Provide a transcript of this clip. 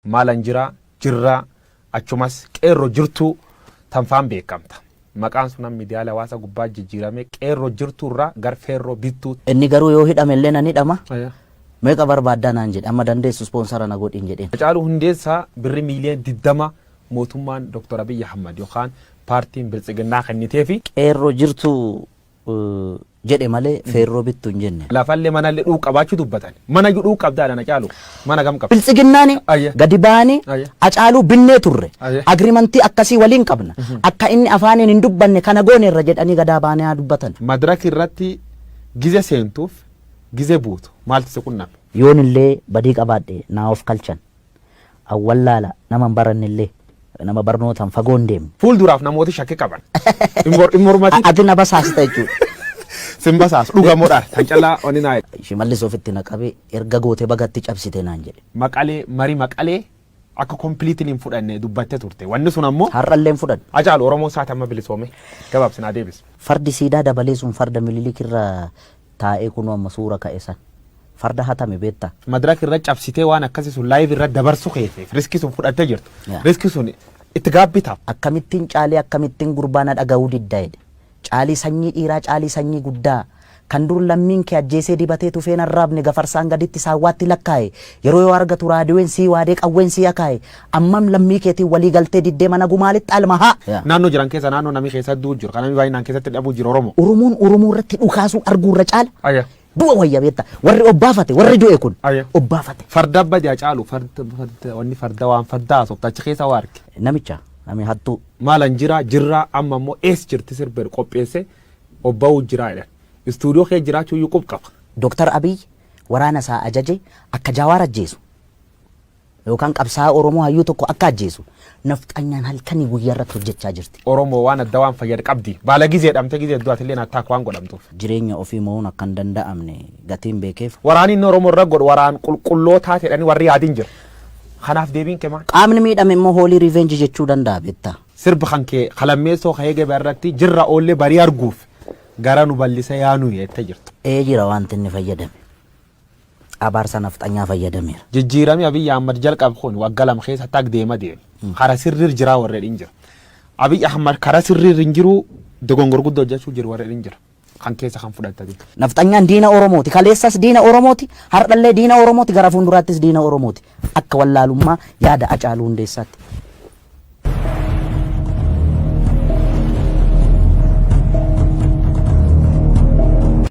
Maalan jira, jirraa, achumas qeerroo jirtuu tanfaan beekamta. Maqaan sun amma miidiyaalee hawaasa gubbaa jijjiiramee qeerroo jirtuu irraa gar feerroo bittuu. Inni garuu yoo hidhame illee nan hidhama. Meeqa barbaaddaa naan jedhe, amma dandeessu sponsor na godhin jedheen. Hacaaluu Hundeessaa birri miiliyoona 20 mootummaan Dr. Abiy Ahmad yookaan paartiin Biltsiginnaa kenniteefi. Qeerroo jirtuu jedhe malee feerroo bittu hin jenne. Lafallee manallee dhuu qabaachuu dubbatan. Mana iyyuu dhuu qabdaa dha Hacaaluu. Mana gam qabda? Biltsiginnaani Ayya. Gadi ba'anii Ayya. Hacaaluu binnee turre. Ayya. Agrimantii akkasii waliin qabna. Akka inni afaaniin hin dubbanne kana gooneerra jedhanii gadaa ba'anii haa dubbatan. Madraki irratti gize seentuuf gize buutu maaltu si qunname? Yoon illee badii qabaadhe naa of kalchan. An wallaala nama hin baranne illee nama barnootaan fagoo hin deemne. Fuulduraaf namooti shakki qaban. Hin mormatin. Ati na basaasta jechuudha. Sin basaasu dhuga moo dhara? Tan callaa wanni naa jedhe. Shimallis ofitti na qabee erga goote bagatti cabsite naan jedhe. Maqalee marii Maqalee akka completely hin fudhanne dubbatte turte. Wanni sun ammoo. Har'allee hin fudhanne. Hacaalu Oromoon saati amma bilisoome gabaabsi naa deebisi. Fardi siidaa dabalee sun farda Mililik irra taa'ee kunoo amma suura ka'e san. Farda hatame beektaa? Madrak irra cabsitee waan akkasii sun live irra dabarsu keeteef riskii sun fudhattee jirtu. Yeah. Riskii sun itti gaabbitaa? Akkamittiin Caalii akkamittiin gurbaa na dhaga'uu didda jedhe. Caalii sanyii dhiiraa Caalii sanyii guddaa kan dur lammiin kee ajjeesee dibatee tufee hin arraabne gafarsaan gaditti saawwaatti lakkaa'e yeroo yoo argatu raadiyoon sii waadee qawween sii akaa'e ammam lammii keetiin walii galtee diddee mana gumaalitti alma haa. Yeah. Naannoo jiran keessa naannoo namni keessa du'u jiru kan namni baay'inaan keessatti dhabuu jiru Oromoo. Oromoon Oromoo irratti dhukaasuu arguu irra caala Aya. Du'a wayya beekta. Warri obbaafate warri du'e kun Ayya. obbaafate. Farda badi Hacaalu farda farda wanni farda waan farda haasofta achi keessa waa arge. Namicha nami hattuu. Maalan jira jirraa amma immoo ees jirti sirba jedhu qopheesse obba'uu jiraa jedhan. Istuudiyoo kee jiraachuu iyyuu qub qaba. Doktar Abiy waraana isaa ajaje akka Jawaar ajjeesu. Yookaan qabsaa'aa Oromoo hayyuu tokko akka ajjeesu nafxanyaan halkanii guyyaa irratti hojjechaa jirti. Oromoo waan adda waan fayyad qabdi. Baala gizee dhamte gizee hedduu atilleen attack waan godhamtuuf. Jireenya ofii mo'uun akka hin danda'amne gatiin beekeef. Waraanni inni Oromoo irra godhu waraan qulqullootaa jedhanii warri yaadin jira. Kanaaf deebiin kee maal? Qaamni miidhame immoo hoolii revenge jechuu danda'a beektaa. Sirba kan kee ka lammeessoo ka eegee irratti jirra oollee barii arguuf gara nu ballisa yaa nuyi jette jirta. Ee jira wanti inni fayyadame. Abaarsa nafxanyaa fayyadameera. Jijjiirami Abiy Ahmad jalqabe kun wagga 2 keessatti ag deema deeme. Kara sirriir jiraa warri jedhin jira. Abiy Ahmad kara sirriir hin jiru, dogongor guddaa hojjechuu jiru warri jedhin jira. Kan keessa kan fudhattati. Nafxanyaan diina Oromooti. Kaleessas diina Oromooti. Har'allee diina Oromooti. Gara fuulduraattis diina Oromooti. Akka wallaalummaa yaada Hacaaluu Hundeessaatti.